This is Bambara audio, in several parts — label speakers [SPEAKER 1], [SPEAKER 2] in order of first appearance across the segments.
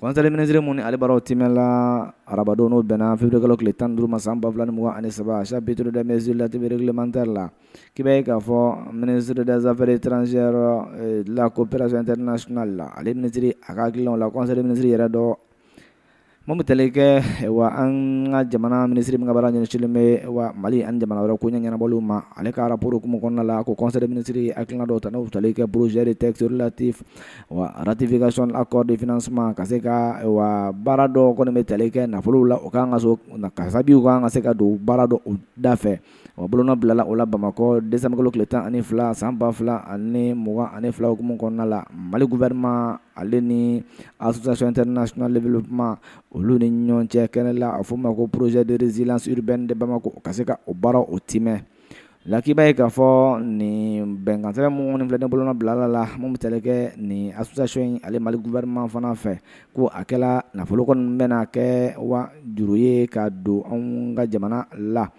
[SPEAKER 1] Conseil des ministres mun ni ale baaraw timɛla arabadon, n'o bɛnna février kalo tile 15 ma san 2023, chapitre des mesures relatives réglementaires la, k'i b'a ye k'a fɔ ministre des Affaires étrangères, de la coopération internationale la, ale minisiri a ka hakilinaw la, conseil des ministres yɛrɛ dɔ mun bɛ tali kɛ wa an ka jamana minisiri min ka baara ɲɛsinnen bɛ wa Mali ani jamana wɛrɛ ko ɲɛ ɲɛnabɔliw ma, ale ka rapport hukumu kɔnɔna la, ko conseil des ministres hakilina dɔw ta, n'o bɛ tali kɛ projet de texte relatif wa ratification accord de financement, ka se ka wa baara dɔw kɔni bɛ tali kɛ nafolow la, o kan ka so kasabiw kan ka se ka don baara dɔ o da fɛ. Wa bolonɔ bilala o la Bamakɔ décembre kalo tile 12 san 2022 hukumu kɔnɔna la, Mali gouvernement ale ni Association internationale de développement olu ni ɲɔgɔn cɛ kɛnɛ la, a fɔ ma ko projet de résilience urbaine de Bamako, ka se ka o baara o timɛ la. K'i b'a ye k'a fɔ nin bɛnkan sɛbɛn mun kɔni filɛ ni bolonɔ bilala la, mun bɛ tali kɛ nin association in ale Mali gouvernement fana fɛ, ko a kɛla nafolo kɔni bɛna kɛ wa juru ye ka don anw ka jamana la.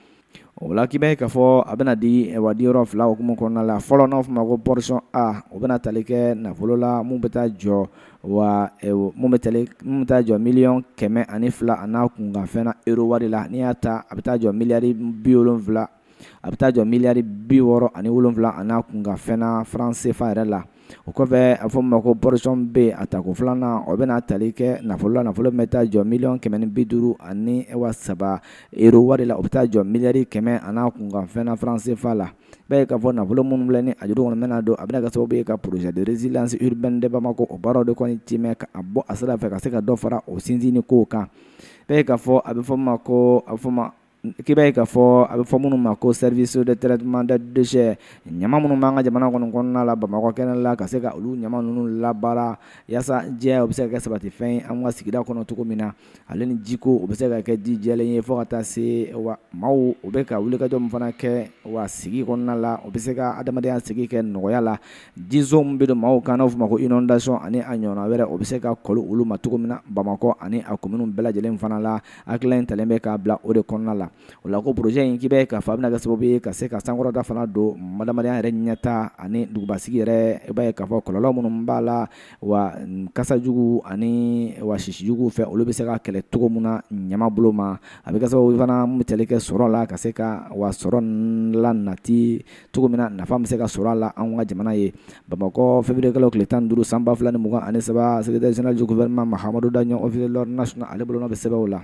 [SPEAKER 1] O la, k'i b'a ye k'a fɔ a bɛna di wa diyɔrɔ fila hukumu kɔnɔna la. Fɔlɔ, n'a fɔ ma ko portion A, o bɛna tali kɛ nafolo la mun bɛ taa jɔ wa mun bɛ taa jɔ 102 million a n'a kunkanfɛn na euro wari la. N'i y'a ta, a bɛ taa jɔ miliyari 70, a bɛ taa jɔ miliyari 67 a n'a kunkanfɛn na franc CFA yɛrɛ la. O kɔfɛ, a fɔ min ma ko portion B, a tako filanan, o bɛna tali kɛ nafolo la, nafolo min bɛ taa jɔ 153 million euro wari la, o bɛ taa jɔ miliyari 100 a n'a kunkanfɛn na franc CFA la. I b'a ye k'a fɔ nafolo minnu filɛ ni a juru kɔni bɛna don, a bɛna kɛ sababu ye ka projet de résilience urbaine de Bamako o baaraw de kɔni timɛ ka bɔ a sira fɛ, ka se ka dɔ fara o sinsinni kow kan. I b'a ye k'a fɔ a bɛ fɔ min ma ko a bɛ fɔ ma k'i b'a ye k'a fɔ a bɛ fɔ minnu ma ko service de traitement des déchets, ɲama minnu b'an ka jamana kɔni kɔnɔna la Bamakɔ kɛnɛ la, ka se ka olu ɲama ninnu labaara yaasa jɛ o bɛ se ka kɛ sabatifɛn ye an ka sigida kɔnɔ cogo min na, ale ni jiko o bɛ se ka kɛ ji jɛlen ye, fo ka taa se wa maaw u bɛ ka wulikajɔ min fana kɛ wa sigi kɔnɔna la, o bɛ se ka adamadenya sigi kɛ nɔgɔya la. Jiso min bɛ don maaw kan, n'a fɔ ma ko inondation ani a ɲɔgɔnna wɛrɛ, o bɛ se ka kɔlɔ olu ma cogo min na Bamakɔ ani a kominiw bɛɛ lajɛlen fana la, hakilina in talen bɛ k'a bila o de kɔnɔna la. O la, ko projet in, k'i bɛ k'a fɔ a bɛna kɛ sababu ye ka se ka sankɔrɔta fana don adamadenya yɛrɛ ɲɛta ani dugubasigi yɛrɛ. I b'a ye k'a fɔ kɔlɔlɔ minnu b'a la wa kasajugu ani wa sisijugu fɛ, olu bɛ se ka kɛlɛ cogo min na ɲama bolo ma. A bɛ kɛ sababu fana mun bɛ tali kɛ sɔrɔ la, ka se ka wa sɔrɔ la nati cogo min na, nafa bɛ se ka sɔrɔ a la anw ka jamana ye. Bamakɔ, février kalo tile 15 san 2023, secrétaire général du gouvernement Mahamadou Daɲɔn, officier de l'ordre national, ale bolonɔ bɛ sɛbɛn o la.